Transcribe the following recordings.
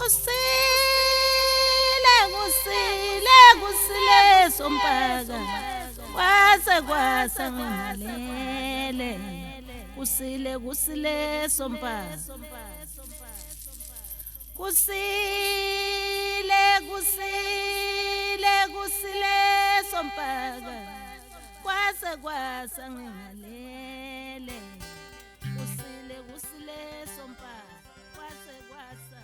Kusile kusile kusile sompaka kwase kwasa ngimalele kusile kusile sompaka kusile kusile kusile sompaka kwase kwasa ngimalele kusile kusile sompaka kwase kwasa.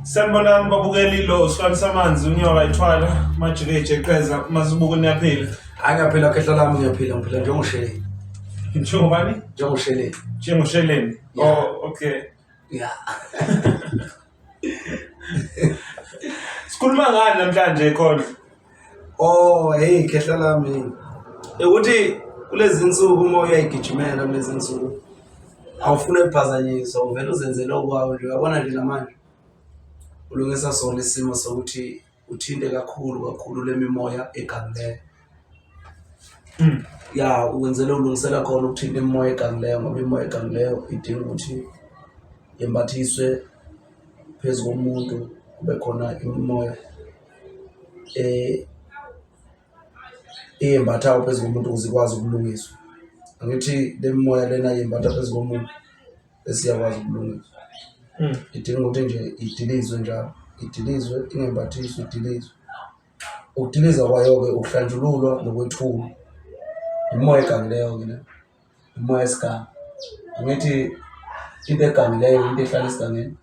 Sanibonani babukeli, lo usilwane samanzi unyoka ithwala majikeje eqeza mazibuko niyaphila. Hayi ngiyaphila khehla lami, ngiyaphila, ngiphila njengosheleni. Njengobani? Njengosheleni. Njengosheleni. Yeah. Oh, okay. Yeah. Sikhuluma ngani namhlanje khona? Oh, hey khehla lami. Ukuthi kulezi insuku uma uyayigijimela kulezi insuku awufune ukuphazanyiswa, uvele uzenzele okwakho nje. Uyabona nje namanje ulungisa sona isimo sokuthi uthinte kakhulu kakhulu le mimoya egangileyo. Ya, ukwenzela ulungisela khona ukuthinta imimoya egangileyo ngoba imimoya egangileyo idinga ukuthi yembathiswe phezu komuntu, kube khona imimoya eyembathayo phezu komuntu ukuze ikwazi ukulungiswa. Angithi le mimoya lena yembatha phezu komuntu bese iyakwazi ukulungiswa. Idinga ukuthi nje idilizwe njalo, idilizwe ingembathiswa idilizwe. Ukudiliza kwayo-ke ukuhlanjululwa nokwethulwa. Imimoya egangileyo-ke le, imimoya yesiganga. Angithi into egangileyo into ehlala esigangeni.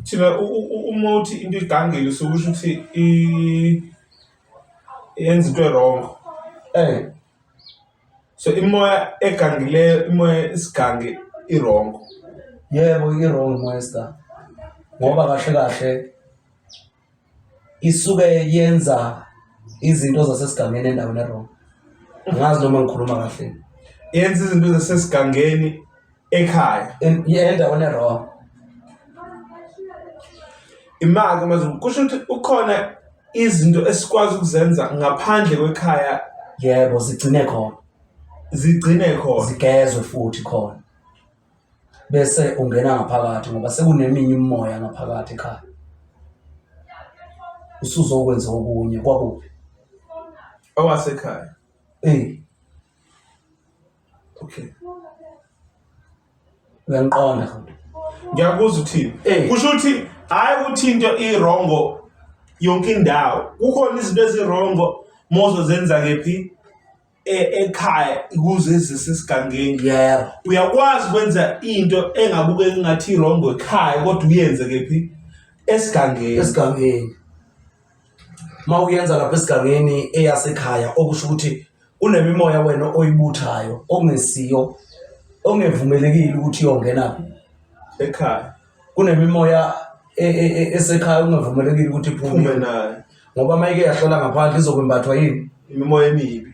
Thina uma uthi into igangile usuke usho ukuthi yenza into e-wrong. Eh. So imoya egangileyo, imoya isigangi i-wrong. Yebo, i-wrong imoya yesiganga. Ngoba kahle kahle isuke yenza izinto zasesigangeni endaweni e-wrong. Angazi noma ngikhuluma kahle. Yenza izinto zasesigangeni ekhaya. Endaweni e-wrong. Imake maZulu, kusho ukuthi ukhona izinto esikwazi ukuzenza ngaphandle kwekhaya. Yebo, zigcine khona. Zigcine khona. Zigezwe futhi khona. Bese ungena ngaphakathi ngoba sekuneminye imimoya ngaphakathi ekhaya. Usuzokwenza okunye kwakuphi? Owasekhaya. Eh. Okay. Uyangiqonda futhi. Ngiyakuzwa uthini. Eh. Kusho ukuthi hayi ukuthi into irongo yonke indawo. Kukhona izinto ezirongo mozozenza kephi ekhaya ukuze ezisesigangeni. Yebo. Uyakwazi ukwenza into engabukeka ngathi irongo ekhaya kodwa uyenze kephi esigangeni. Esigangeni. Uma uyenza lapha esigangeni eyasekhaya okusho ukuthi kunemimoya wena oyibuthayo okungesiyo ongevumelekile ukuthi iyongena ekhaya. Kunemimoya esekhaya okungavumelekile ukuthi iphume nayo ngoba uma ike yahlala ngaphandle izokwembathwa yini? Imimoya emibi,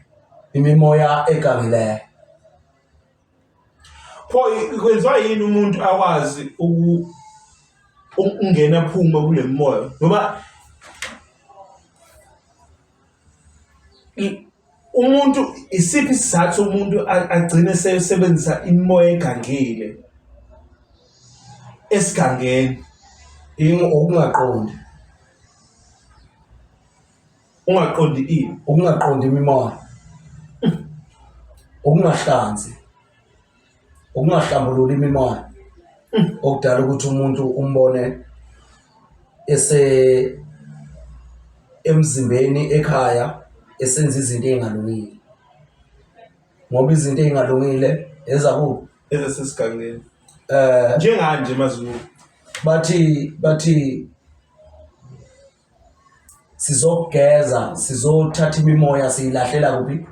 imimoya egangileyo. Pho kwenziwa yini umuntu akwazi ukungena aphume kule mimoya? Ngoba umuntu isiphi isizathu umuntu agcine sesebenzisa imimoya egangile esigangeni? Ukungaqondi. Ungaqondi ini? Ukungaqondi imimoya, ukungahlanzi, ukungahlambululi imimoya okudala ukuthi umuntu umbone ese emzimbeni ekhaya esenza izinto ey'ngalungile, ngoba izinto ey'ngalungile ezakuphi? Ezasesigangeni. Eh, Njengani nje maZulu? Bathi sizokugeza, sizothatha imimoya siyilahlela kuphi?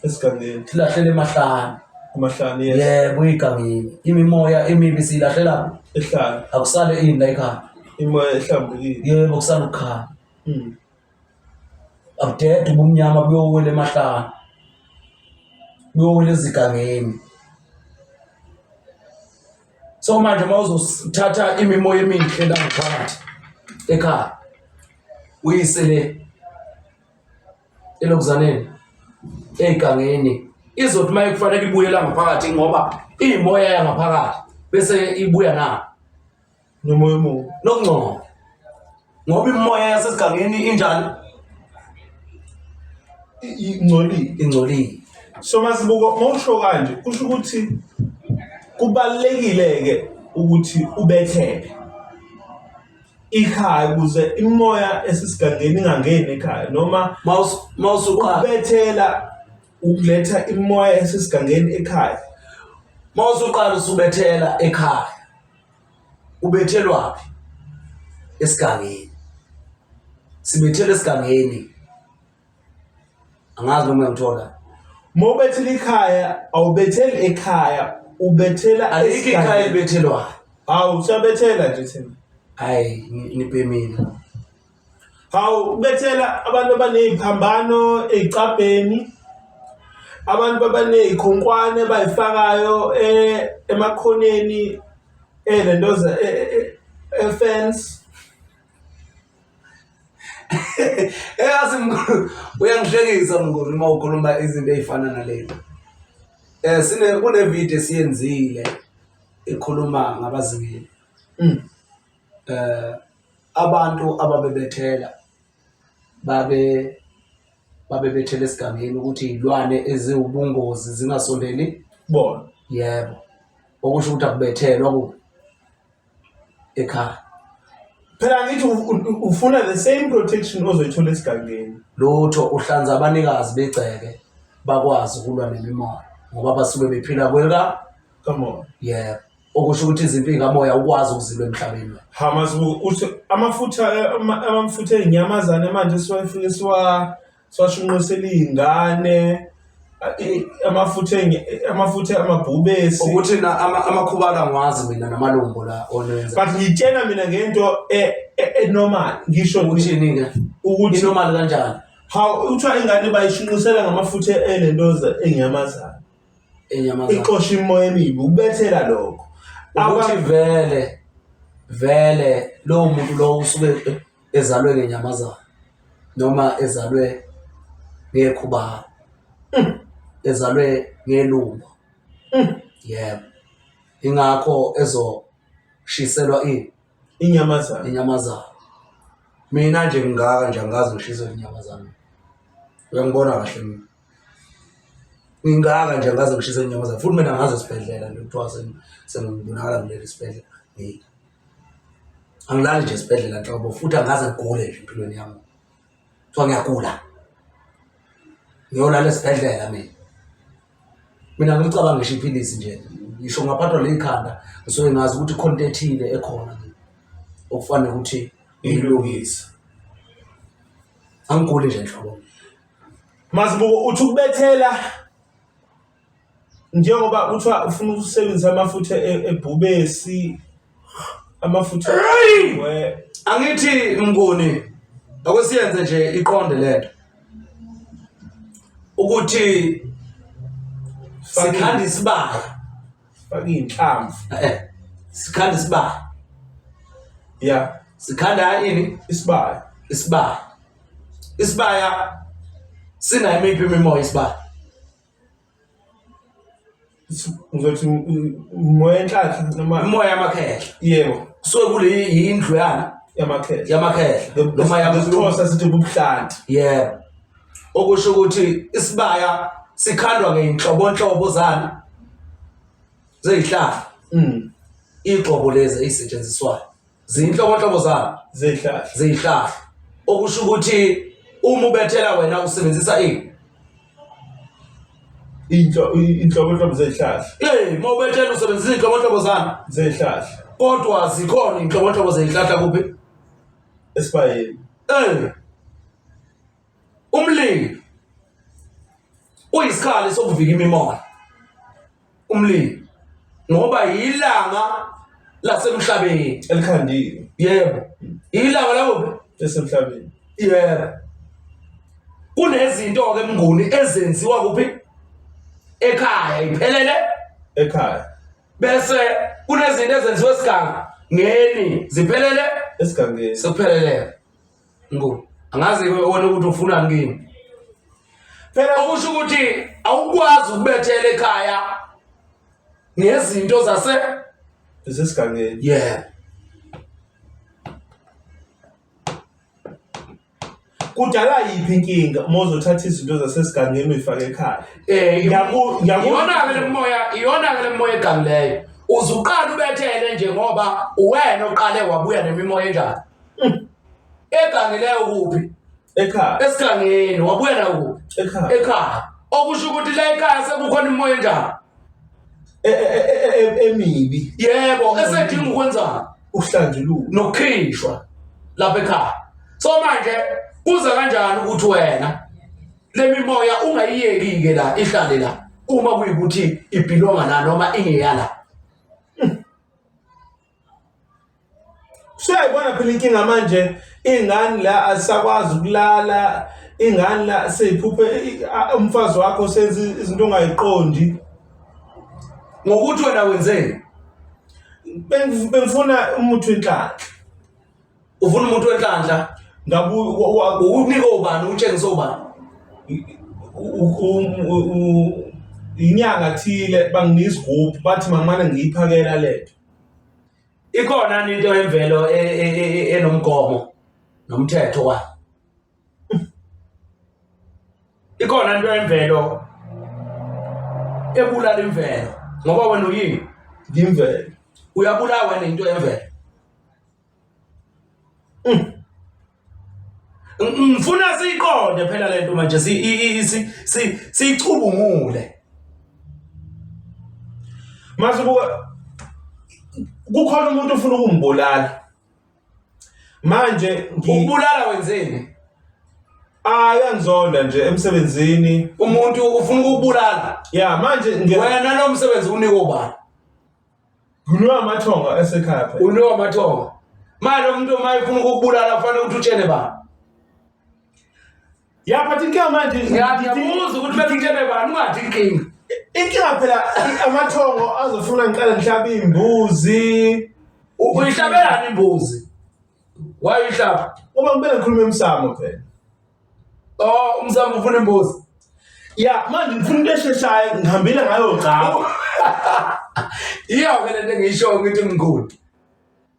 Esigangeni. Silahlela emahlane. Emahlane, yes. Yebo, igangeni. Imimoya emibi siyilahlela kuphi? Ehlane. Akusale ini la ekhaya? Imoya ehlambukile. Yebo, kusale ukukhanya. Abudede ubumnyama buyowela emahlane. Buyowela ezigangeni. So manje uma uzothatha imimoya emihle la ngaphakathi ekhaya uyise le elokuzaneni ey'gangeni, izothi uma kufanele ibuye la ngaphakathi ngoba Iyimoya yangaphakathi bese ibuya na Nomoya omubi. Nokungcono. Ngoba imoya yasesigangeni injani? Ingcolile. Ingcolile. So masibuko mawusho kanje kusho ukuthi kubalekile ke ukuthi ubethele ikhaya ukuze imoya esisigangeni ingangeni ekhaya noma mawusuqala ubethela ukuletha imoya esesigangeni ekhaya. Mawusuqala usubethela ekhaya ubethelwaphi? Esigangeni. Sibethela esigangeni. Angazi noma uyangithola. Mawubethela ikhaya awubetheli ekhaya ubethela alikho ikhaya elibethelwayo. Hawu siyabethela nje thina. Hayi nibhemile. Hawu ubethela abantu abaney'phambano ey'cabheni, abantu abaney'khonkwane abay'fakayo emakhoneni elentoza e-fence. Eyazi mkhulu uyangihlekisa mnguni uma ukhuluma izinto ey'fana nalezi. Sine kune video esiyenzile ekhuluma ngabazingeli. Abantu ababebethela babe babebethela esigangeni ukuthi iy'lwane eziwubungozi zingasondeli Bona. Yebo. Okusho ukuthi akubethelwa kuphi? Ekhaya. Phela ngithi ufuna the same protection ozoyithola esigangeni. Lutho uhlanza abanikazi begceke bakwazi ukulwa nemimoya ngoba basuke bephila kwelika Come on. Yebo. Okusho ukuthi izimpi kamoya ukwazi ukuzilwa emhlabeni wena. Hamazibuko uthi amafutha amafutha ezinyamazane manje siwafike siwa siwashunqisela izingane amafutha amafutha amabhubesi ukuthi na amakhubalo angiwazi mina namalumbo la onenza but ngitshena mina ngento enormal ngisho ukuthini ke ukuthi inormal kanjani how uthiwa ingane bayishunqisela ngamafutha elentoza enyamazane enyamazane ixosha imoya emibi ukubethela lokho ukuthi vele vele lowo muntu lowo usuke ezalwe ngenyamazane noma ezalwe ngekhubalo ezalwe ngelumbo yebo ingakho ezoshiselwa ini inyamazane inyamazane mina nje ngingaka nje angikaze ngishiselwe inyamazane uyangibona kahle mina Ngingaka nje angaze ngishise inyamazane futhi mina ngaze esibhedlela nje kuthiwa sengibonakala ngilele esibhedlela mina angilali nje esibhedlela nhlobo futhi angaze ngigule nje empilweni yami kuthiwa ngiyagula ngiyolala esibhedlela mina mina ngicabanga ngisho iphilisi nje ngisho ngaphathwa likhanda ngisuke ngazi ukuthi khona into ethile ekhona okufanele ukuthi ngiyilungise angiguli nje nhlobo Mazibuko uthi ukubethela njengoba kuthiwa ufuna ukusebenzisa amafutha ebhubesi amafutha we angithi mnguni ake siyenze nje iqonde lento ukuthi sikhanda isibaya faka iy'nhlamvu eh sikhanda isibaya ya sikhanda ini isibaya isibaya Isibaya sinayo imiphi imimoya isibaya? Ngizothi umoya enhlanhla noma imoya yamakhehla. Yebo. Kusuke kule yindlu yani yamakhehla. Yamakhehla noma yamaXhosa sithi ubuhlanti. Yebo. Okusho ukuthi isibaya sikhandwa ngeyinhlobonhlobo zani zezihlahla. Igxobo lezi ezisetshenziswayo. Zinhlobonhlobo zani Zezihlahla. Zezihlahla. Okusho ukuthi uma ubethela wena usebenzisa ini? Inhlobonhlobo zezihlahla. Eh, uma ubethela usebenzisa inhlobonhlobo zani? Zezihlahla. Kodwa zikhona inhlobonhlobo zezihlahla kuphi? Esibayeni. Eh. Umlilo uyisikhali sokuvika imimoya. Umlilo ngoba yilanga lasemhlabeni elikhandiwe. Yebo. Ilanga lakuphi? Esemhlabeni. Yebo. Kunezinto ke mnguni ezenziwa kuphi? Ekhaya iphelele ekhaya. Bese kunezinto ezenziwa esiganga ngeni ziphelele esigangeni. Sekuphelele. Nguni. Angazi wena ukuthi ufunani kimi. Phela okusho ukuthi awukwazi ukubethela ekhaya Ngezinto zase esesigangeni. Yeah. Kudala yiphi inkinga uma uzothatha izinto zasesigangeni uyifake ekhaya? Eh, iyona-ke le moya, iyona-ke le moya egangileyo. Uzuqala ubethele nje ngoba uwena oqale wabuya nemimoya enjani. Egangileyo kuphi? Ekhaya. Esigangeni wabuya nayo kuphi? Ekhaya. Ekhaya. Okusho ukuthi la ekhaya sekukhona imimoya enjani? E, e, e, emibi. Yebo, esedinga ukwenzani? Uhlanjululo. Nokukhishwa lapha ekhaya. So manje kuza kanjani ukuthi wena le mimoya ungayiyeki-ke la ihlale la uma kuyikuthi ibhilonga la noma ingeyala? Usuyayibona phela inkinga manje iy'ngane la azisakwazi ukulala iy'ngane la sey'phuphe umfazi wakho senza izinto ongayiqondi. Ngokuthi wena wenzeni? Bengifuna umuthi wenhlanhla. Ufuna umuthi wenhlanhla? Ngabu Uwunike ubani utshengise ubani? Inyanga thile banginika isigubhu bathi mangimane ngiyiphakela lento. Ikhona into yemvelo e, e, e, enomgomo nomthetho wayo. Ikhona into yemvelo ebulala imvelo ngoba wena uyini? Ngimvelo. Uyabulawa nento yemvelo. Ngifuna siyiqonde phela lento manje siyicubungule. Mase kuka kukhona umuntu ofuna ukungibulala. Manje ukubulala wenzeni? Ah uyangizonda nje emsebenzini. Umuntu ufuna ukubulala. Ya manje wena lo msebenzi unikwe ubani? Unikwa amathonga esekhaya phela. Unikwa amathonga. Manje umuntu uma efuna ukukubulala kufanele ukuthi utshene bani? Ya but inkinga manje ngiyabuza ukuthi kumele utshene bani ungathi inkinga. Inkinga phela amathongo azofuna ngiqale ngihlabe imbuzi. Uyihlabelani imbuzi? Why uyihlaba? Ngoba ngibele ngikhuluma emsamo phela. Oh, umsamo ufuna imbuzi. Ya, manje ngifuna into esheshayo ngihambile ngayo gcaba. Iyo ke lento engiyisho ngithi mkhulu.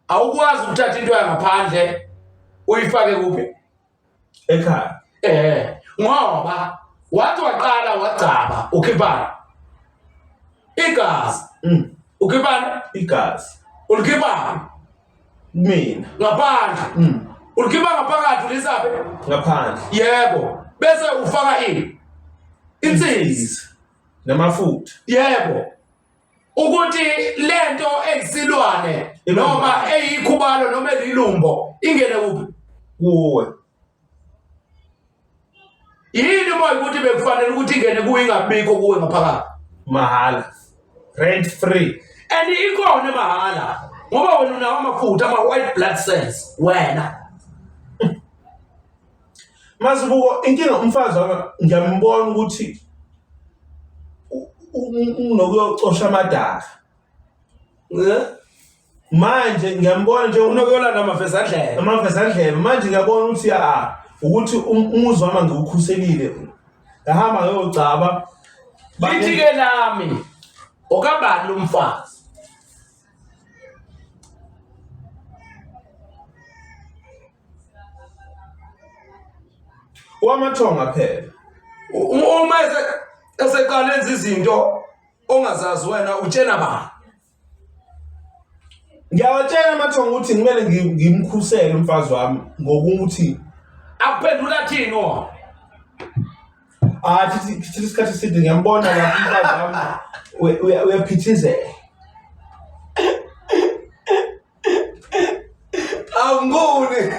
Awukwazi ukuthatha into yangaphandle uyifake kuphi? Ekhaya. Eh, ngoba wathi waqala wagcaba ukhiphana igazi. Ukhiphana Igazi. Ulikhipha Mina. Ngaphandle. Ulikhipha ngaphakathi ulisaphi? Ngaphandle. Yebo. Bese ufaka ini? Insizi. Namafutha. Yebo. Ukuthi lento eyisilwane noma eyikhubalo noma elilumbo ingene kuphi? Kuwe. Yini uma ukuthi bekufanele ukuthi ingene kuwe ingabikho kuwe ngaphakathi? Mahhala. Rent free. And ikhona mahhala ngoba wena unawo amafutha ama white blood cells wena. Mazibuko inkinga umfazi wami ngiyambona ukuthi unokuyocosha amadaka. Eh? Manje ngiyambona nje unokuyolanda amavezandlebe. Amavezandlebe manje ngiyabona ukuthi a ukuthi umuzi wami ngiwukhuselile. Ngahamba ngiyogcaba. Lithi ke lami okabani lo mfazi? Wamathonga phela. Uma eseqala enza izinto ongazazi wena utshena bani? Ngiyawatshela amathonga ukuthi kumele ngimkhusele umfazi wami ngokuthi akuphendula thini wona. Ah thithi isikhathi eside ngiyambona lapho umfazi wami uyaphithizela. Awungoni.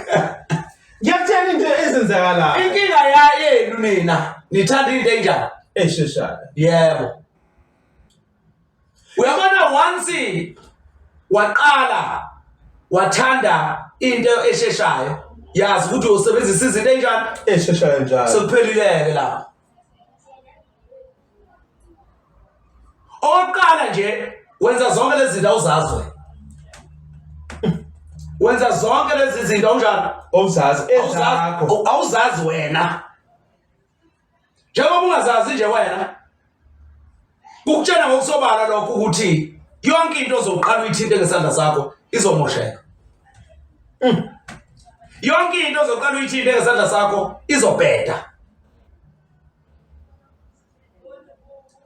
Ngiyakutshela into ezenzakalayo. Inkinga yayenu nina nithanda into enjani? Esheshayo. Yebo. Uyabona once waqala wathanda into esheshayo yazi ukuthi uyosebenzisa izinto enjani esheshayo njalo. Sekuphelile-ke lapho. Okokuqala nje wenza zonke lezi zinto awuzazi wena. Wenza zonke lezi zinto awunjani? Awuzazi ezakho. Awuzazi wena. Njengoba ungazazi nje wena. Kukutshela ngokusobala lokho ukuthi Yonke into ozoqala uyithinte ngesandla sakho izomosheka. Yonke into ozoqala uyithinte ngesandla sakho izobheda.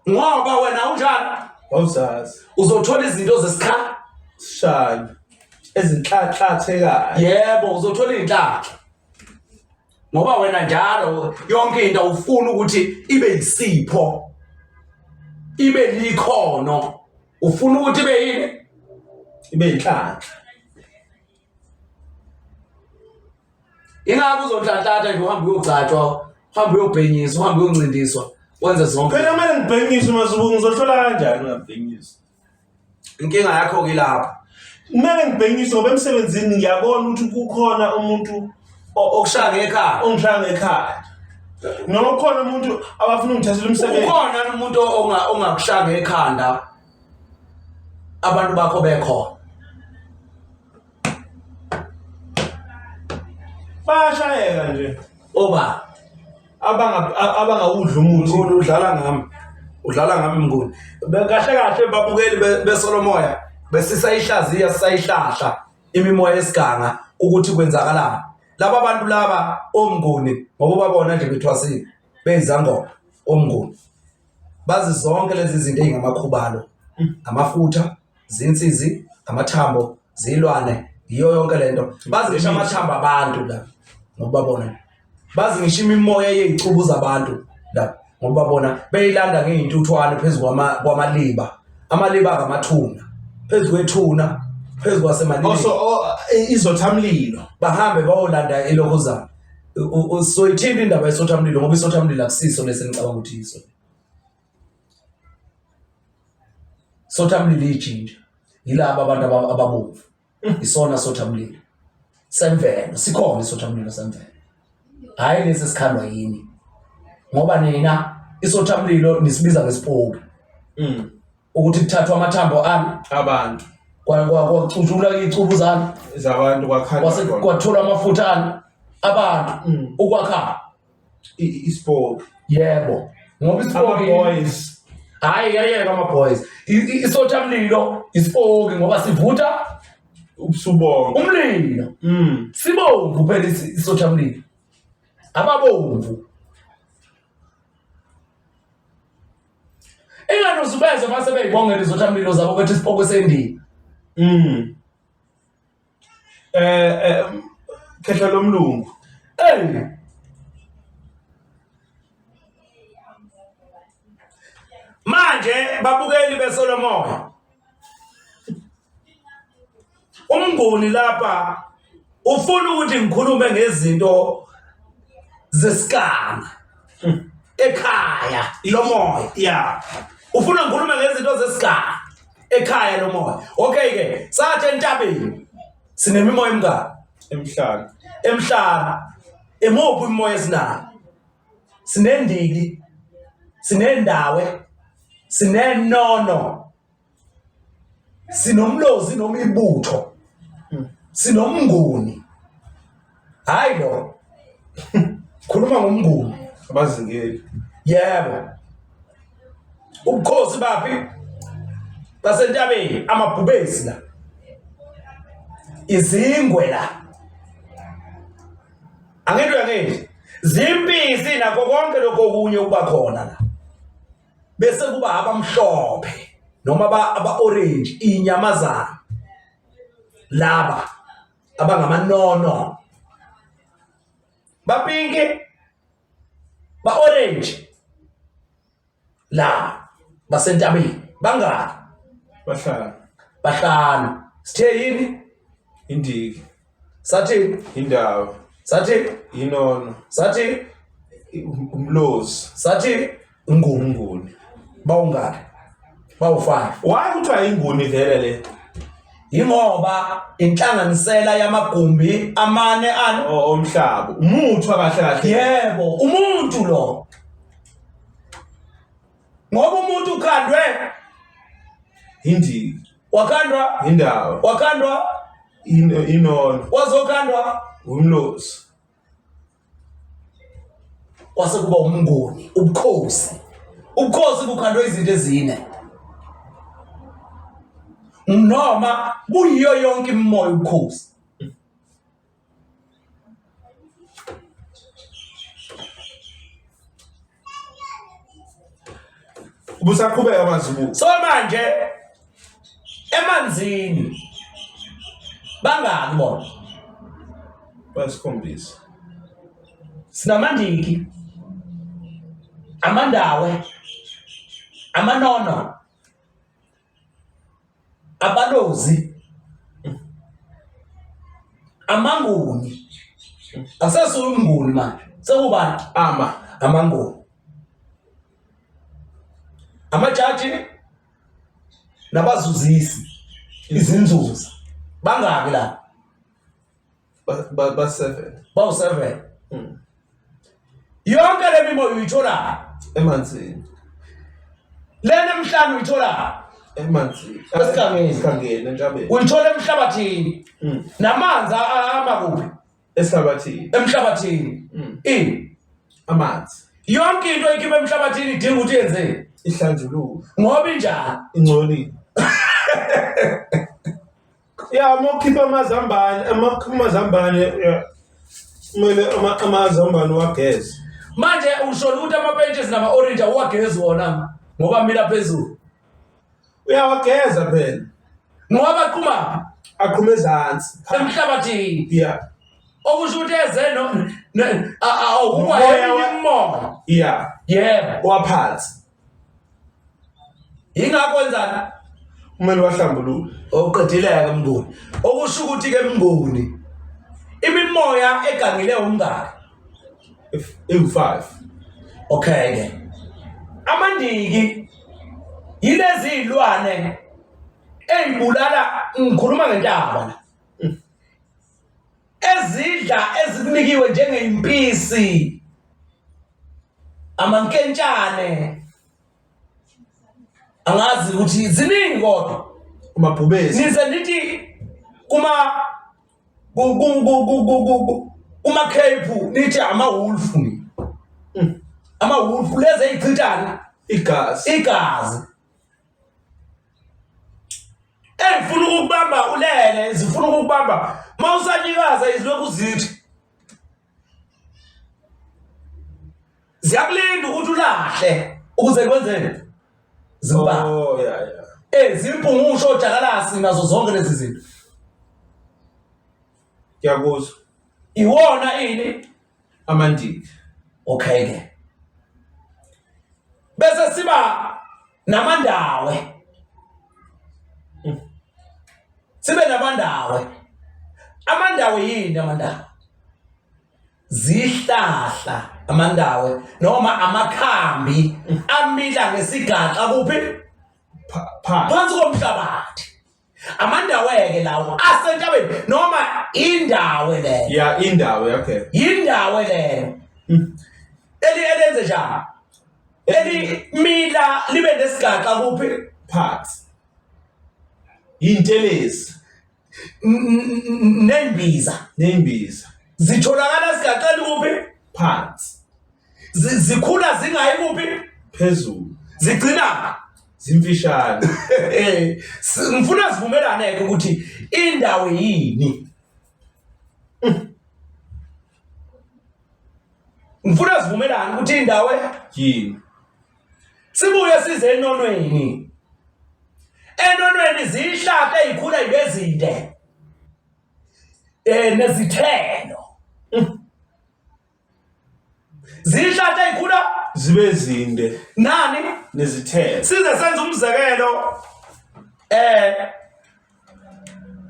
Ngoba wena unjani? Awuzazi. Uzothola izinto zesikhala Sishaya. Ezinhlanhlathekayo. Yebo, uzothola izinhlanhla. Ngoba wena njalo yonke into awufuni ukuthi ibe yisipho. Ibe likhono. Ufuna ukuthi ibe yini? Ibe inhlanhla. Ingakho uzonhlanhlatha nje uhambe uyogcatshwa, uhambe uyobhenyiswa, uhambe uyoncindiswa, wenze zonke. Phela kumele ngibhenyiswe masuku ngizohlola kanjani ngingabhenyiswa? Inkinga yakho ke lapho. Kumele ngibhenyiswe ngoba emsebenzini ngiyabona ukuthi kukhona umuntu Okushaya ngekhaya. ongishaya ngekhaya. Noma kukhona umuntu abafuna ungithathela umsebenzi. Ukhona umuntu ongakushaya ngekhanda abantu bakho bekhona. Bayashayeka nje. Oba abangawudla umuthi. Mnguni udlala ngami. Udlala ngami Mnguni. Kahle kahle babukeli besolomoya besisayihlaziya sisayihlahla imimoya yesiganga ukuthi kwenzakalani. Laba bantu laba oMnguni ngoba ubabona nje bethwasile beyizangoma oMnguni. Bazi zonke lezi zinto ezingamakhubalo amafutha zinsizi amathambo zilwane yiyo yonke lento bazi ngisho amathambo abantu la ngoba bona bazi ngisho imimoya yezicubu zabantu la ngoba bona beyilanda ngeyintuthwane phezu kwamaliba amaliba ngamathuna phezu kwethuna phezu kwasemalibeni Also izothamlilo. bahambe bayolanda ilokhuzana soyithinta indaba yesothamlilo ngoba isothamlilo akusiso lesi engicabanga ukuthi yiso sothamlilo ijinja yilaba abantu ababomvu isona sothamlilo semvelo sikhona isothamlilo semvelo hhayi lesi esikhandwa yini ngoba nina isothamlilo nisibiza ngesipoki ukuthi kuthathwa amathambo ani abantu kwacutshulwa icubu zani zabantu kwakhandwa kwase kwatholwa amafutha ani abantu ukwakha isipoki yebo ngoba isipoki boys hayi yayeka ama boys isotha mlilo isipoki ngoba sivutha ubusubonga umlilo sibomvu phela isotha mlilo ababomvu ingani uzubezwe mase beyibongela izothamlilo zabo bethi isipoko sendini Khehla lomlungu. Ey. Manje babukeli besolomoya. Umnguni lapha ufuna ukuthi ngikhulume ngezinto zesikana ekhaya lomoya. Yeah. Ufuna ngikhulume ngezinto zesigaba ekhaya lomoya. Okay ke, sathi entabeni sinemimoya emingaki? Emhlana. Emhlana. Emuphi imimoya esinayo? Sinendiki, sinendawe, sinenono, sinomlozi noma ibutho, sinomnguni. Hayi lo. Khuluma ngomnguni. Abazingeli. Yebo. Ubukhosi baphi? Basentabeni amabhubesi la. Izingwe la. Angithi uyangithi. Zimpisi nakho konke lokho okunye ukuba khona la. Bese kuba abamhlophe noma aba orange inyamazana. Laba abangamanono. Bapinki ba-orange la basentabeni bangaki Bahlanu. Bahlanu. Sithe yini? Indiki. Sathi indawo. Sathi inono. Sathi umlozi. Sathi inguni. Bawungaki? Bawu-5. Why kuthiwa inguni vele le? Yingoba inhlanganisela yamagumbi amane ani omhlaba. Umuthwa kahle kahle. Yebo, umuntu lo. Ngoba umuntu ukhandwe indiki. Wakhandwa indawo. Wakhandwa inono. Wazokhandwa umlozi. Kwase kuba umnguni, ubukhosi. Ubukhosi bukhandwe izinto ezine. Noma kuyiyo yonke imimoya ubukhosi. Ubusaqhubeka mazibuko. So manje emanzini bangaki bona? Basikhombisa. Sinamandiki, amandawe, amanono, abalozi, amanguni. Asesuye umnguni manje, sekubani? Ama. Amanguni. Amajaji nabazuzisi izinzuza bangaki la? Ba ba 7. Bawu 7. Yonke le mimoya uyithola Emanzini. lena emhlanu uyithola Emanzini. Esigangeni. Esigangeni entabeni. uyithola emhlabathini namanzi ama kuphi Esihlabathini. emhlabathini ini Amanzi. yonke into oyikhipha emhlabathini idinga ukuthi yenzeni Ihlanjululwe. ngoba injani Ingcolile. Ya uma ukhipha amazambane, uma ukhipha amazambane ya, kumele amazambane uwageze. Manje usho ukuthi ama-peaches nama-orange awuwagezi wona ngoba amila phezulu. Uyawageza phela. Ngoba aqhumaphi? Aqhuma ezansi. Emhlabathini. Yeah. Okusho ukuthi eze no awukuba imimoya. Yeah. Yebo. Waphansi. Yingakho wenzani? Kumele wahlambulule. Awuqedile-ke Mnguni. Okusho ukuthi-ke Mnguni, imimoya egangile umngaki? Ewu-5. Okay-ke. Amandiki yilezi iy'lwane ey'bulala, ngikhuluma ngentaba la. Ezidla ezikunikiwe njengey'mpisi, amankentshane, angazi ukuthi ziningi kodwa amabhubesi nize nithi kuma kuma cape nithi ama wolf ni ama wolf lezi ezichithana igazi igazi ezifuna ukukubamba ulele zifuna ukukubamba mawusanyikaza izilokhu zithi ziyakulinda ukuthi ulahle ukuze kwenzeke zibamba oh yeah yeah eh zimpungusho ojakalasi nazo zonke lezi zinto ngiyakuzwa iwona ini amandiki okay ke bese siba namandawe sibe namandawe amandawe yini amandawe Zihlahla amandawe noma amakhambi amila ngesigaxa kuphi? Phansi komhlabathi. Amandawe-ke lawo asentabeni noma indawo leyo. Ya indawo okay. Yindawo leyo. Eli elenze njani? Elimila libe nesigaxa kuphi? Phansi. Yintelezi. Nembiza. Nembiza. Zitholakala sigaxeni kuphi? Phansi. Zikhula zingayi kuphi? Phezulu. Zigcina zimfishane. Ngifuna sivumelane ke ukuthi indawo yini. Ngifuna sivumelane ukuthi indawo yini. Sibuye size enonweni. Enonweni zihlahla ezikhula zibe zinde. Eh nezithelo. Zihlahla ezikhula zibe zinde. Nani? Nezithelo. Size senze umzekelo eh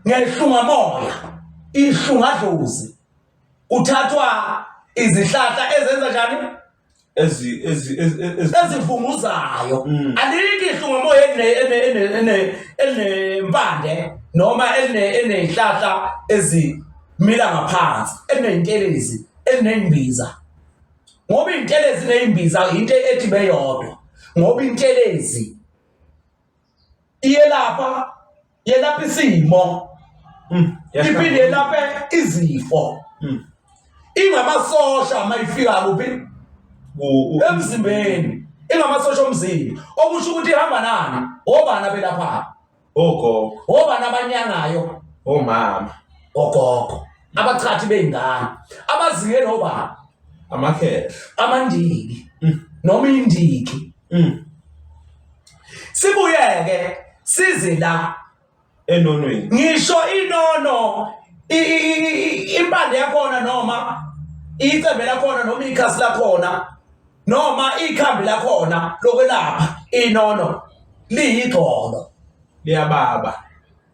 ngehlungamoya ihlungadlozi kuthathwa izihlahla ezenza njani ezi ezi ezivunguzayo mm. alikho ihlungamoya elinempande noma elinezihlahla ezimila ngaphansi eliney'ntelezi eliney'mbiza ngoba iy'ntelezi ney'mbiza into ethi beyodwa ngoba intelezi iyelapha yelapha isimo iphinde yelaphe izifo ingamasosha uma ifika kuphi emzimbeni ingamasosha omzimba okusho ukuthi ihamba nani obani abelaphayo. Ogogo. Obani abanyangayo? Omama. Ogogo. Abachathi bey'ngane. Abazingeli obani? Amakhehla. Amandiki. Noma indiki. Sibuye-ke size la Enonweni. Ngisho inono impande yakhona noma icembe lakhona noma ikhasi lakhona noma ikhambi lakhona lokwelapha inono liyigxolo. Liyababa.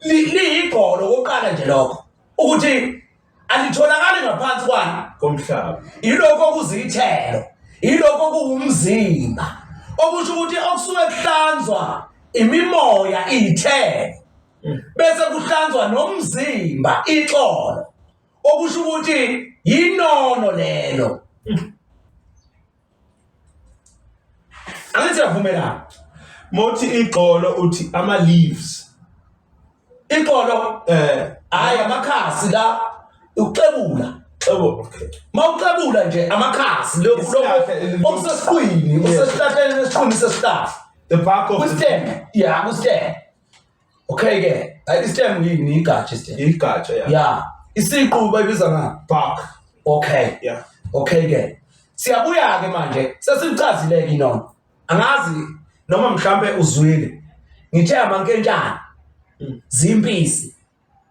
Liyigxolo kokuqala nje lokho ukuthi alitholakali ngaphansi kwani komhlaba. Yilokho okuzithelo, yilokho okuwumzimba, okusho ukuthi okusuke kuhlanzwa imimoya iyithelo, bese kuhlanzwa nomzimba ixolo, okusho ukuthi yinono lelo. Angithi siyavumelana. Mothi igxolo uthi ama leaves. Igxolo hayi amakhasi la ukuxebula. Xebo okay. Mawuxebula nje amakhasi lokhu Isihlahla, okusesiqwini, osesihlahleni esiqwini sesihlahla. The bark of the Kustem, yeah, kustem. Okay ke, hayi istem yini igatsha istem. Igatsha yeah. Yeah. Isiqu bayibiza ngani? Bark. Okay. Yeah. Okay ke. Siyabuya ke manje sesichazile ke inono. Angazi noma mhlambe uzwile. Ngithe amankentshana. Zimpisi.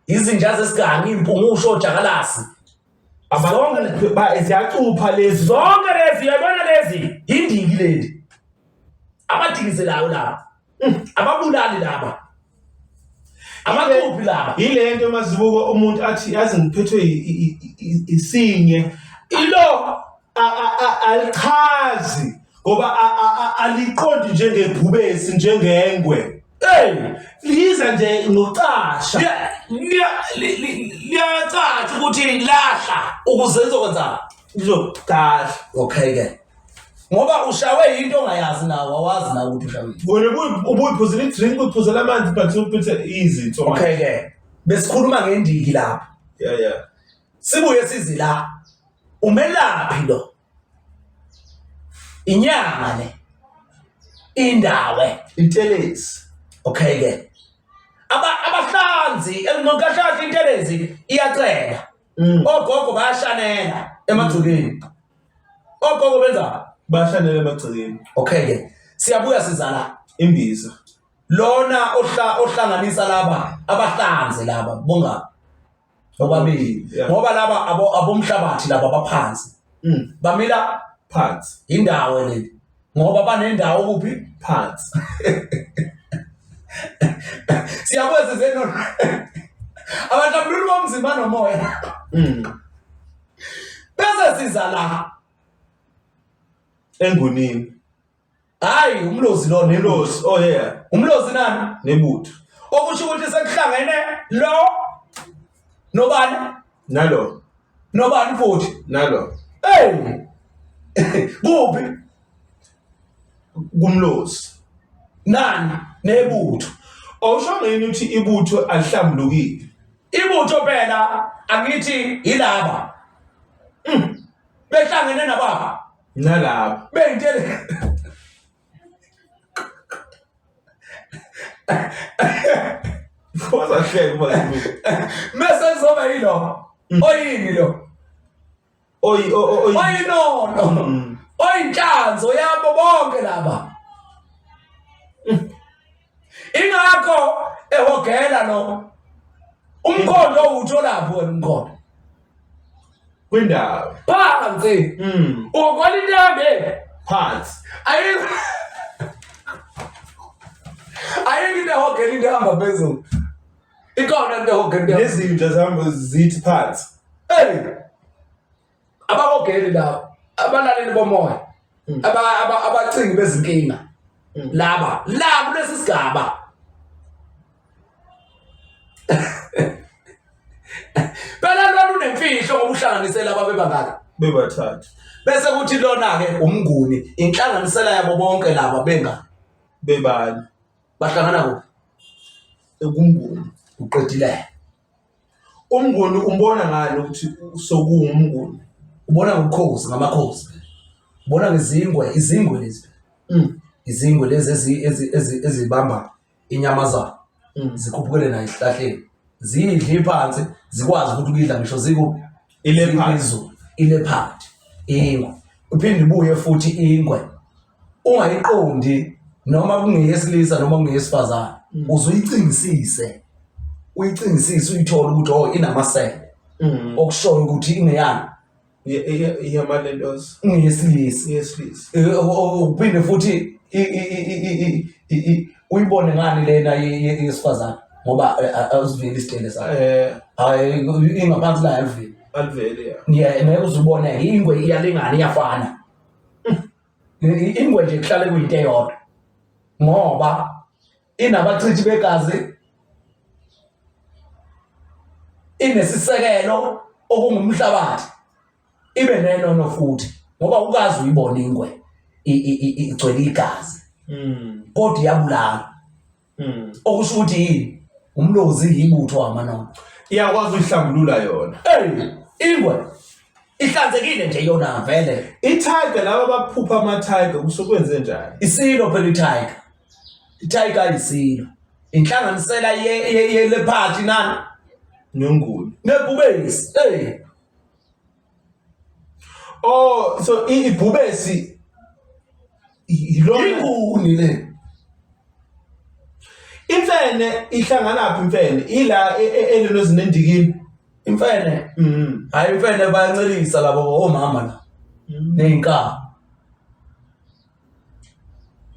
Izinja zesiganga, impungusho, ojakalasi. Zonke ba ziyacupha lezi. Zonke lezi uyabona lezi yindiki leli. Abadikizelayo laba. Ababulali laba. Abacuphi laba. Yile nto mazibuko umuntu athi yazi ngiphethwe isinye. Ilo alichazi ngoba aliqondi njengebhubesi njengengwe. Hey, liza nje ngokucasha. Liyacaca ukuthi lahla ukuze lizokwenzani? Lizogadla. Okay ke. Ngoba ushawe into ongayazi nawe, awazi nawe ukuthi ushawe. Wena ubuyiphuzela i-drink, uyiphuzela amanzi but uphethe izinto. Okay ke. Besikhuluma ngendiki lapha. Yeah yeah. Sibuye sizi la. Umelaphi lo? Inyanga le. Indawe. Intelezi. Okay ke. Abahlanzi engokashaka intelezi iyacela. Ogogo bayashanela emagcekeni. Ogogo benza Bashanela emagcekeni. Okay ke. Siyabuya siza la. Imbiza. Lona ohlanganisa laba abahlanze laba bonga bobabili. Ngoba laba abomhlabathi laba baphansi. Bamila phansi. Indawo le. Ngoba banendawo kuphi? Phansi. Siyabuya size no. Abahlambululi bomzimba nomoya. Bese siza la engunini. Hayi umlozi lo nemlozi. Oh yeah. Umlozi nani? Nebutho. Okusho ukuthi sekuhlangene lo nobani? Nalo. Nobani futhi? Nalo. Hey. Kuphi? Kumlozi. Nani? Nebutho. Awusho ngini ukuthi ibutho alihlambulukile? Ibutho phela angithi yilaba. Behlangene nababa. Nalaba. Beyintele. Wazahleka uMazibuko. Mese kuzoba yilo. Oyini lo? Oyi oyi oyinono. Oyinhlanzo yabo bonke laba. Ingakho ehogela lo. Umkhondo uwutholaphi wena umkhondo? Kwindawo. Phansi. Uhogola into ehambe phansi. Ayikho. Ayikho into ehogela into ehamba phezulu. Ikhona into ehogela into. Nezinja zihamba zithi phansi. Hey. Abahogeli laba, abalaleli bomoya. Abacingi bezinkinga. Laba, la kulesi sigaba. Phela lona unemfihlo ngoba uhlanganise laba bebangaka. Bebathathu. Bese kuthi lona ke umnguni inhlanganisela yabo bonke laba benga bebani. Bahlangana kuphi? Ekumnguni. Uqedile. Umnguni umbona ngani ukuthi sokuwumnguni? Ubona ngobukhosi, ngamakhosi. Ubona ngezingwe, izingwe lezi. Izingwe lezi ezibamba inyamazana. Zikhuphukele nayo esihlahleni ziyidle iphansi zikwazi futhi ukuyidla ngisho zikuphi Ileopard. Ziphezulu. Ileopard ingwe uphinde ibuye futhi ingwe ungayiqondi noma kungeyesilisa noma kungeyesifazane uze uyicingisise uyicingisise uyithole ukuthi oh inamasebe okushoyo ukuthi ingeyani Yamalentos ingeyesilisa yesilisa. Uphinde futhi uyibone ngani lena yesifazane ngoba awusiveli isitele sakhe. Hayi ingaphansi layo aliveli. Aliveli ya. Yeah, ngeke uzubone ingwe iyalingana iyafana. Ingwe nje kuhlale kuyinto eyodwa. Ngoba inabachithi begazi inesisekelo okungumhlabathi ibe nenono futhi ngoba ukazi uyibona ingwe igcwele igazi kodwa iyabulala okusho ukuthi yini umlozi yibutho wamanono Iyakwazi ukuhlambulula yona. Ey ingwe ihlanzekile nje yona vele I-tiger laba abaphupha ama-tiger kusukwenze njani? Isilo phela i-tiger. I-tiger isilo. Inhlanganisela ye leopard nani? Nonguni. Nebhubesi. Hey. Oh, so ibhubesi yilona inguni le. Imfene ihlangana phi imfene? Ila elelo ezinendikini. Imfene. Hayi imfene bayancelisa labo omama la. Nezinkabi.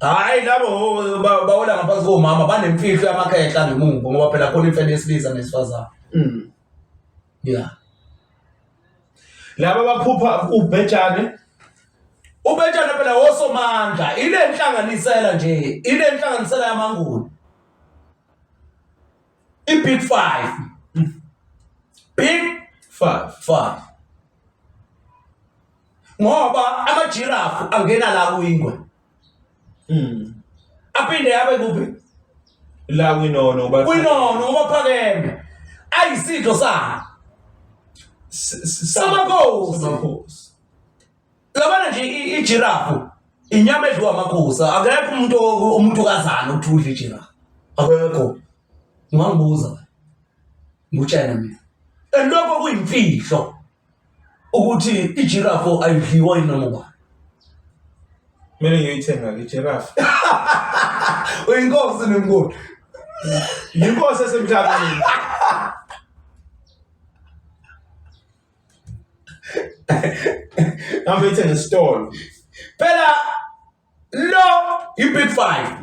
Hayi labo bawela ngaphansi komama banemfihlo yamakhehla ngemuva ngoba phela khona imfene yesilisa nesifazane. Yeah. Laba baphupha ubhejane. Ubhejane phela wosomandla ile nhlanganisela nje ile nhlanganisela yamanguni. I-Big Five. Big Five. Five. Ngoba amajirafu angena la kuyingwe. Aphinde abe kuphi? La kwinono ba Kwinono ngoba phakeme. Ayisidlo sa. Samakhosi. Samakhosi. Labana nje ijirafu inyama edliwa amakhosi. Akekho umuntu umuntu kazana ukuthi udla ijirafu. Akekho. Ungangibuza. Ngutshena mina. And lokho kuyimfihlo ukuthi ijirafu ayidliwa yinoma ubani. Kumele ngiyoyithenga ke ijirafu. Uyinkosi nemkhulu. Yinkosi esemhlabeni. Hambe ithenga esitolo. Phela lo i-big five.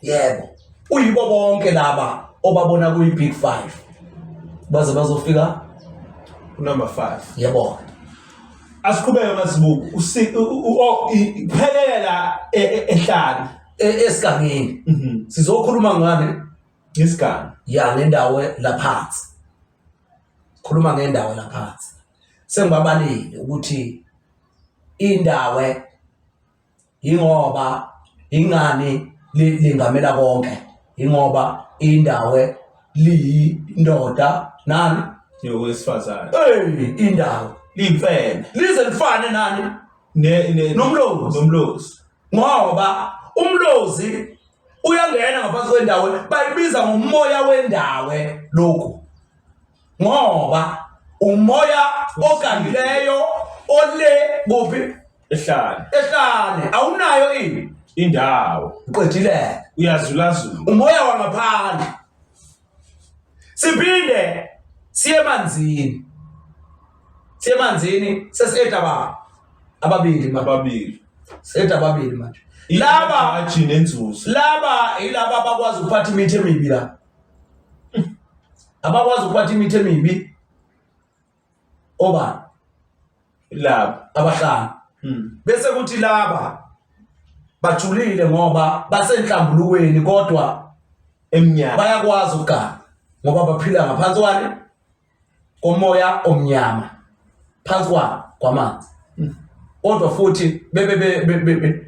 Yebo. Uyibo bonke laba obabona kuyi big five. Baze bazofika Number 5. Yebo. Asiqhubeke Mazibuko. Uphelela ehlane. Esigangeni. Sizokhuluma ngani? Ngesiganga. Ya ngendawo laphansi. Khuluma ngendawo laphansi. Sengibabalile ukuthi indawo ingoba ingani lingamela konke ingoba indawo liyindoda nani yowesifazane. Hey indawo liyimfene. Lize lifane nani? Nomlozi. Nomlozi. Ngoba umlozi uyangena ngaphansi kwendawo bayibiza ngomoya wendawo lokhu. Ngoba umoya ogangileyo ole kuphi? Ehlane. Ehlane awunayo ini indawo. Uqedile. Uyazulazula. Umoya wangaphandle. Siphinde siye emanzini. Siye emanzini sesiyeda ba ababili manje. Ababili. Siyeda ababili manje. Laba haji nenzuzo. Laba yilaba abakwazi ukuphatha imithi emibi la. Abakwazi ukuphatha imithi emibi. Oba laba abahlanu. Bese kuthi laba bajulile ngoba basenhlambulukweni kodwa emnyama. Bayakwazi ukuganga ngoba baphila ngaphansi kwani komoya omnyama phansi kwamanzi. Kodwa futhi bebe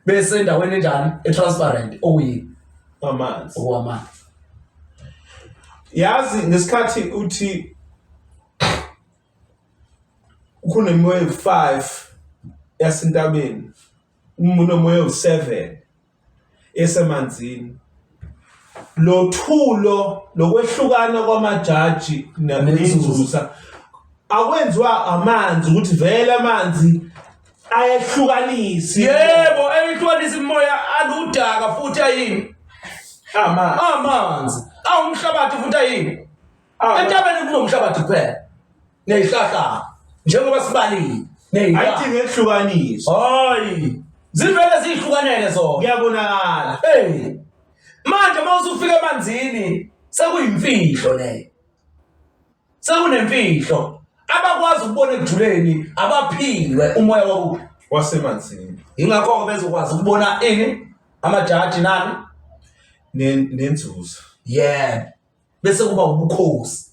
besendaweni enjani etransparent okuyini amanzi. Okwamanzi. Yazi ngesikhathi uthi kunemoya ewu-5 yasentabeni, unomoya ewu-7 esemanzini. Lothulo lokwehlukana kwamajaji nenzusa akwenziwa amanzi ukuthi vele amanzi ayehlukanisi. Yebo, eyihlukanisa imimoya aludaka futhi ayini? Amanzi. Amanzi. Awumhlabathi futhi ayini? Entabeni kunomhlabathi kuphela. Nezihlahla njengoba sibalile. Nezihlahla. Ayidingi ukuhlukaniswa. Hayi. Zivele zihlukanele zona. Kuyabonakala. Hey. Manje uma usufika emanzini sekuyimfihlo leyo. Sekunemfihlo. Abakwazi ukubona ekujuleni abaphiwe umoya wakuphi? Wasemanzini. Ingakho-ke bezokwazi ukubona ini? Amajaji nani? Nenzuzo. Yebo. Bese kuba ubukhosi.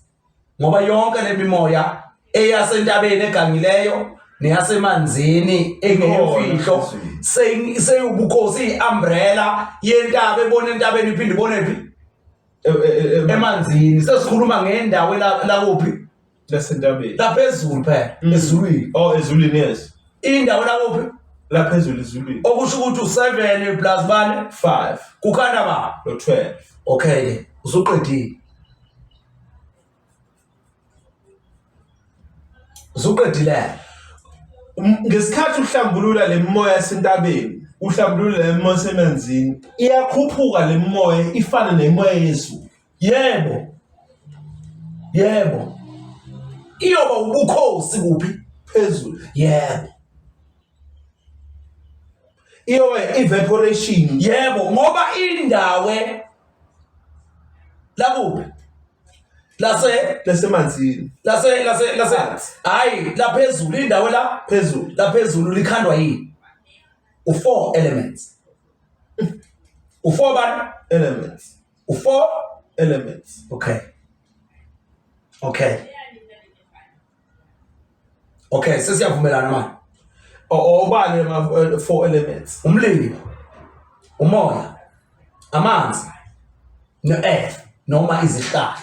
Ngoba yonke le mimoya eyasentabeni egangileyo neyasemanzini engeyimfihlo seyubukhosi i-umbrella yentaba ebona entabeni iphinde ibone phi? Emanzini. Sesikhuluma ngendawo lakuphi? Lasentabeni. Laphezulu phela, ezulwini. Oh, ezulwini, yes. Indawo lakuphi? Laphezulu ezulwini. Okusho ukuthi u7 plus bani? 5. Kukhanda ba? Lo 12. Okay ke, usuqedile. Usuqedile. Ngesikhathi uhlambulula le mimoya yasentabeni, uhlambulula le mimoya yasemanzini, iyakhuphuka le mimoya ifane nemimoya yezulu. Yebo. Yebo. Iyoba ubukhosi kuphi? Phezulu. Yebo. Iyoba evaporation. Yebo, ngoba indawo lakuphi? Lase lasemanzini. Lase lase lase hayi laphezulu indawo la phezulu. Laphezulu likhandwa yini? U4 elements. U4 bani? Elements. U4 elements. Okay. Okay. Okay, sesiyavumelana manje. Obani lama 4 elements? Umlilo, umoya, amanzi, no-earth noma izihlahla.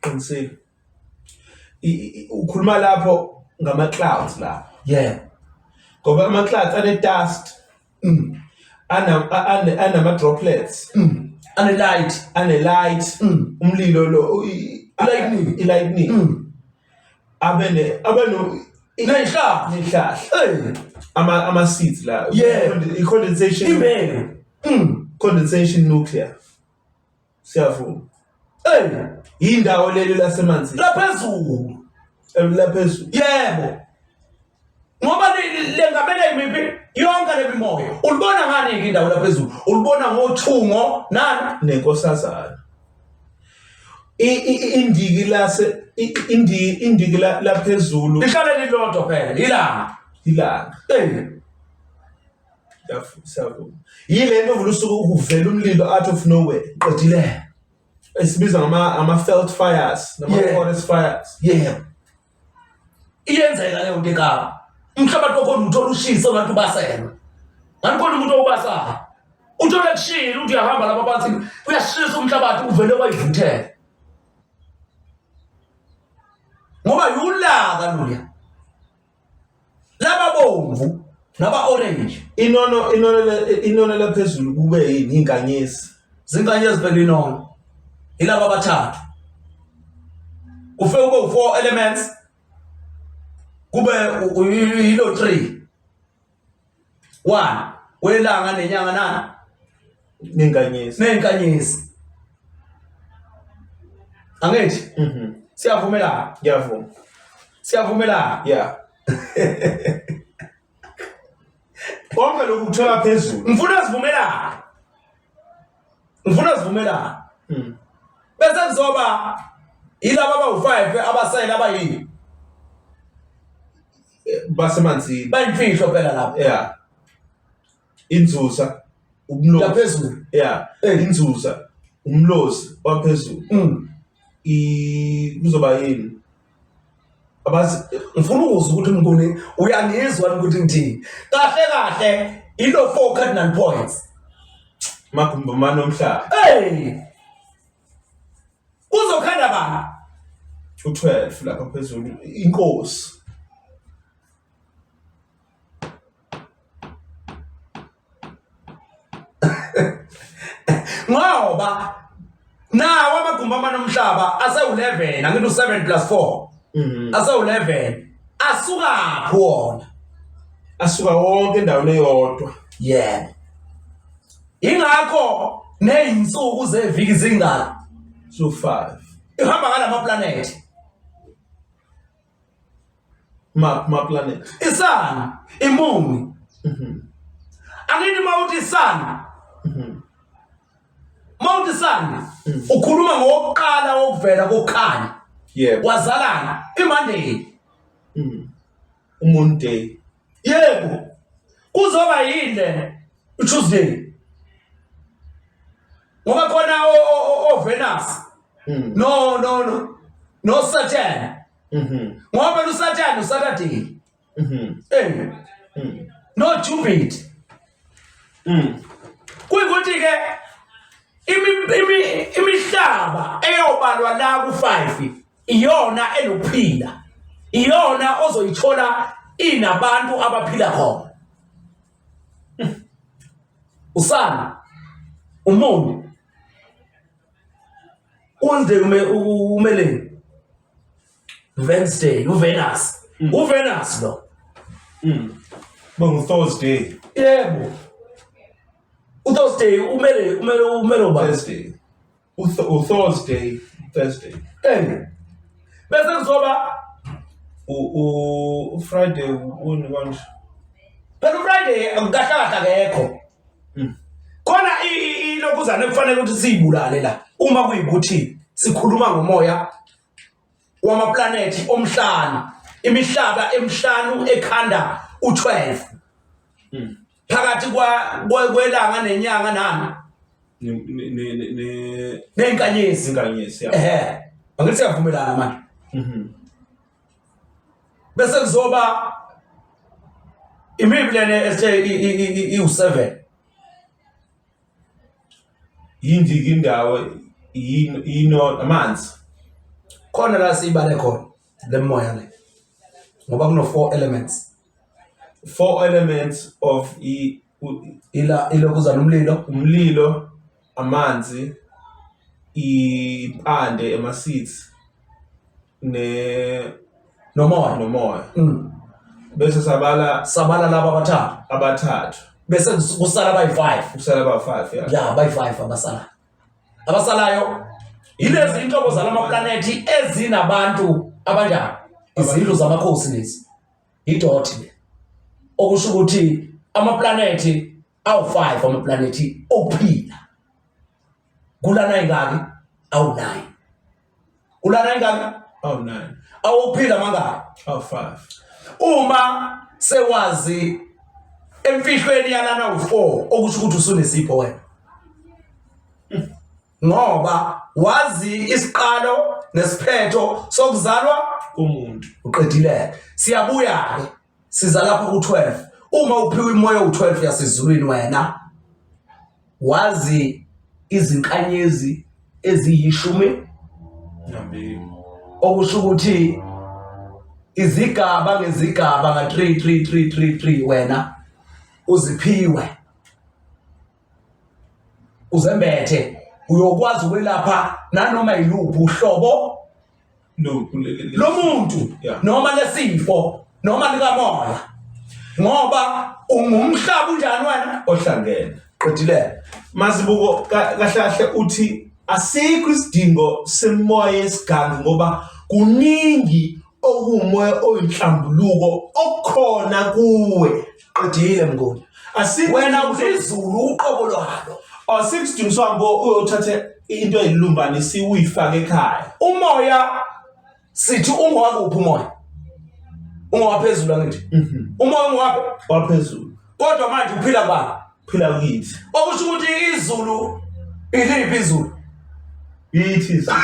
Qinisile. Ukhuluma lapho ngama clouds lapho. Yeah. Ngoba ama clouds ane dust. Anama droplets. Ane light, ane light. Umlilo lo lightning, i lightning. Abe ne abe no nezihlahla, nezihlahla. Hey. Ama seeds la. Yeah. I condensation. Imbewu. Condensation nuclear. Siyavuma. Hey, indawo leli lasemanzini. Laphezulu. Laphezulu. Yebo. Ngoba lengamele imiphi yonke le mimoya. Ulibona ngani ke indawo laphezulu? Ulibona ngothungo nani? Nenkosazana. Indiki lase indiki indiki laphezulu. Lihlale lilodwa phela, ilanga. Ilanga. Eh. Siyavuma. Yile nto vula usuku kuvela umlilo out of nowhere. Qedile. Esibiza ngama ama felt fires, nama forest fires. Yeah. Iyenzeka leyo nto eKapa. Umhlabathi wakhona uthola ushisa abantu baselwe. Ngani khona umuntu owubasayo. Uthola kushila uthi uyahamba lapha phansi uyashisa umhlabathi uvele wayivuthela. Ngoba yulaka luya. Laba bomvu naba orange. Inono inono inono laphezulu kube yini inkanyezi. Zinkanyezi phela inono. Yilaba abathathu. Kufe kube u4 elements. Kube yilo 3. 1 welanga nenyanga nani? Nenkanyezi. Nenkanyezi. Angithi? Mhm. Siyavumelana. Ngiyavuma. Siyavumelana. Yeah. Konke lokhu kuthola phezulu. Ngifuna sivumelane. Ngifuna sivumelane. Bese kuzoba yilaba abawu5 abasele abayini. Basemanzini. Bayimfihlo phela lapho. Yeah. Inzuza umlozi. Laphezulu. Yeah. Eh. Inzuza umlozi waphezulu. I kuzoba yini? Abazi Ngifuna ukuzwa ukuthi mnguni uyangizwa ukuthi ngithini. Kahle kahle ilo 4 cardinal points. Magumbi amane omhlaba. Hey! Uzokhanda bani? U12 lapha phezulu inkosi. Ngoba Ngoba nawo amagumbi amane omhlaba asewu-11, angithi u-7 plus 4 asewu-11, asukaphi wona? Asuka wonke endaweni eyodwa. Yebo, ingakho ney'nsuku zeviki zingaki? So 5. Ihamba ngalama planet. Ma planet. Isun, imuni. Angithi mawuthi sun. Mawuthi sun ukhuluma ngokuqala wokuvela kokukhanya. Yebo. Wazalana iMonday. UMonday. Yebo. Kuzoba yini le uTuesday? Ngoba khona o Venus. No no no. No Saturn. Ngoba phela uSaturn uSaturday. Eh. No Jupiter. Kuyikuthi ke imihlaba eyobalwa la ku5 iyona enokuphila. Iyona ozoyithola inabantu abaphila khona. Usana umuntu Wednesday umeleni Wednesday uVenus. uVenus lo. Bongu Thursday. Yebo. uThursday umele umele umele uba Thursday. UThursday, Thursday. Eh. Bese kuzoba U u Friday uni kanje. Phela uFriday kahle kahle akekho. Khona ilokuzana ekufanele ukuthi siyibulale la uma kuyikuthi sikhuluma ngomoya wamaplanethi omhlanu, imihlaba emihlanu ekhanda u12. Phakathi kwa kwelanga nenyanga nani? Ne Nenkanyezi. Inkanyezi, ya. Ehhe. Angithi siyavumelana manje. Bese kuzoba imiphi lena esithe iwu-7? Yindiki indawo yino amanzi. Khona la siyibale khona le moya le. Ngoba kuno 4 elements. 4 elements of ila ilokuza nomlilo, umlilo, amanzi, impande ema seeds ne nomoya. Nomoya. Bese sabala sabala laba abathathu. Abathathu. Bese kusala abayi-5. Kusala aba-5, yeah. Ya, abayi-5 abasalayo. Abasalayo yilezi inhlobo zalama planethi ezinabantu abanjani? Izindlu zamakhosi lezi. Idot le. Okusho ukuthi amaplanethi awu-5 amaplanethi okuphila. Kulana ingaki? Awu-9. Kulana ingaki? Awu-9. Awuphila mangaki? Awu-5. Uma sewazi emfihlweni yalana u4 okusho ukuthi usunesipho wena. Ngoba wazi isiqalo nesiphetho sokuzalwa komuntu. Uqedile. Siyabuya ke siza lapha ku12. Uma uphiwe imoya u12 yasezulwini wena wazi izinkanyezi eziyishumi nambili, okusho ukuthi izigaba ngezigaba nga 3 3 3 3 3 wena uziphiwe uzembethe, uyokwazi ukwelapha nanoma yiluphi uhlobo lomuntu noma lesifo noma likamoya, ngoba ungumhlaba unjani wena ohlangene. Qedile. Mazibuko kahle kahle uthi asikho isidingo semoya yesigangi ngoba kuningi okuwumoya oyinhlambuluko okukhona kuwe. Qedile mnguni. Asikho wena ulizulu uqobo lwalo. Asikho isidingo sohambo uyothatha into eyilumbanisi uyifake ekhaya. Umoya sithi ungowakuphi umoya? Ungowaphezulu angithi? Umoya ungowaphi? Waphezulu. Kodwa manje uphila kubani? Phila kithi. Okusho ukuthi izulu iliphi izulu? Yithi izulu.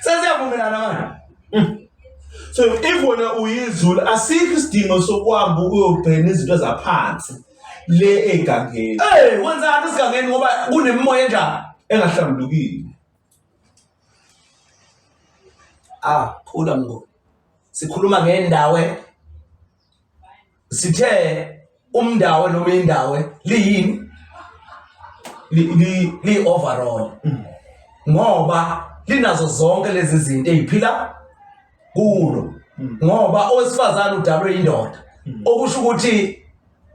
Sesiyavumelana manje. So if wena uyizulu asikho isidingo sokuhamba uyobhena izinto zaphansi le egangeni. Eh, wenzani esigangeni ngoba kunemimoya enjani? Engahlambulukile. Ah, khula mnguni. Sikhuluma ngendawo sithe Umndawe noma indawe liyini? Li li overall. Ngoba linazo zonke lezi zinto eziphila kulo. Ngoba owesifazane udalwe indoda. Okusho ukuthi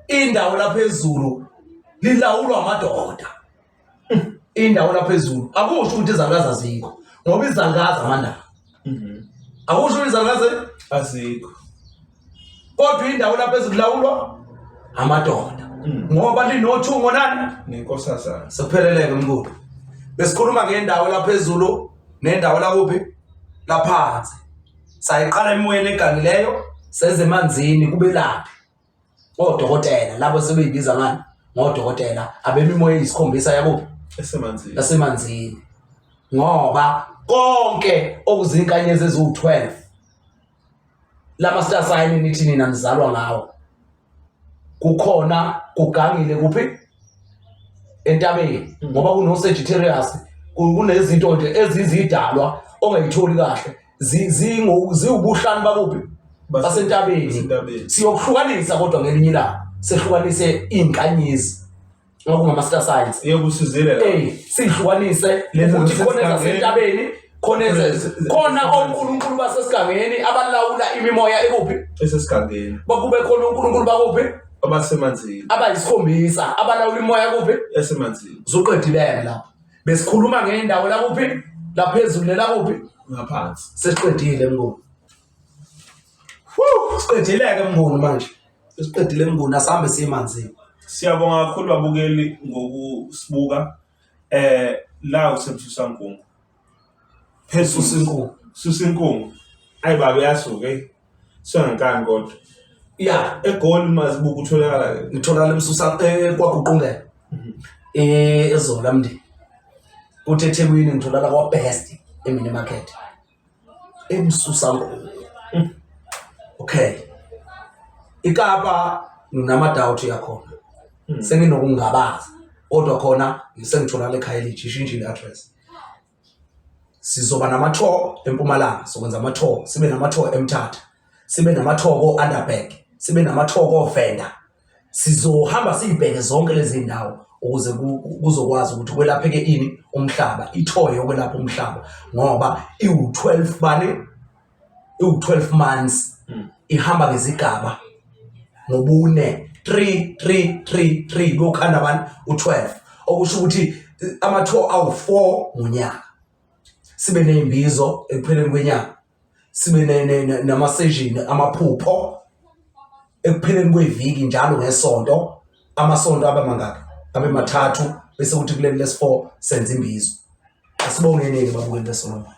indawo laphezulu lilawulwa amadoda. Indawo laphezulu akusho ukuthi izalukazi azikho ngoba izalukazi amandaba. Akusho ukuthi izalukazi azikho. Kodwa indawo laphezulu lawulwa amadoda. Ngoba linothungo nani? Nenkosazana. Sekupheleleke mkhulu. Besikhuluma ngendawo laphezulu nendawo lakuphi? Laphansi. Sayiqala emoyeni egangileyo seze emanzini kubelaphi. Odokotela labo sebeyibiza ngani? Ngodokotela abemimoya eyisikhombisa yakuphi? Esemanzini. Yasemanzini. Ngoba konke okuzinkanyezi eziwu-12 lama star sign nithi nina nizalwa ngawo kukhona kugangile kuphi entabeni ngoba kuno Sagittarius kunezinto nje ezizidalwa ongayitholi kahle ziwubuhlanu bakuphi basentabeni siyokuhlukanisa kodwa ngelinye ilanga sehlukanise iy'nkanyezi ngokungama-star science Yebo usizile la. Eh, sihlukanise Lezi ukuthi khona zasesigangeni. ezasentabeni khona khona onkulunkulu basesigangeni abalawula imimoya ekuphi Esesigangeni. bakube khona onkulunkulu bakuphi Abasemanzini. abayisikhombisa abalawula imoya kuphi Esemanzini. usuqedileke lapho besikhuluma ngendawo lakuphi laphezulu nelakuphi Ngaphansi. sesiqedile mnguni siqedileke mnguni manje Siqedile mnguni asambe siye emanzini. Siyabonga kakhulu babukeli ngokusibuka. Eh la usemsusa nkungu. Phezulu Susa inkungu. Susa inkungu. Ayi baba yasuka hey. Songenkani kodwa. Ya, EGoli mazibuka utholakala ke. ngitholakala emsusa eh kwaguqungela. Eh ezola mndi. Kuthi eThekwini ngitholakala kwa Best eMini Market. Emsusa nkungu. Okay. iKapa nginama doubt yakhona. Senginokungabaza. Kodwa khona sengitholakala ekhaya elitsha ishintshile address. Sizoba nama-tour eMpumalanga, sokwenza ama-tour, sibe nama-tour eMthatha, sibe nama-tour ko-Underberg, sibe nama-tour koVenda. Sizohamba siyibheke zonke lezi ndawo ukuze kuzokwazi ukuthi kwelapheke ini umhlaba, i-tour yokwelapha umhlaba ngoba iwu-12 bani iwu-12 months ihamba ngezigaba ngobune 3 3 3 3 kuyokhanda bani u-12 okusho ukuthi ama-tour awu-4 ngonyaka sibe ney'mbizo ekupheleni kwenyanga sibe nama-session amaphupho ekupheleni kweviki njalo ngesonto amasonto abe mangaki abe mathathu bese kuthi kuleli lesi-4 senze imbizo asibongeni-ke babukeli beSolomon.